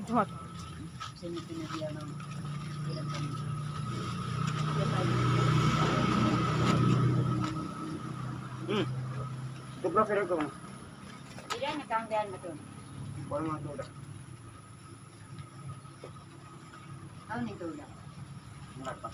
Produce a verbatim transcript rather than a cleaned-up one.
What? Hmm. Tubra, pero ko. Iyan, nagkanggayan mo to. Wala mga tubra. Ano ni tubra? Murag pa.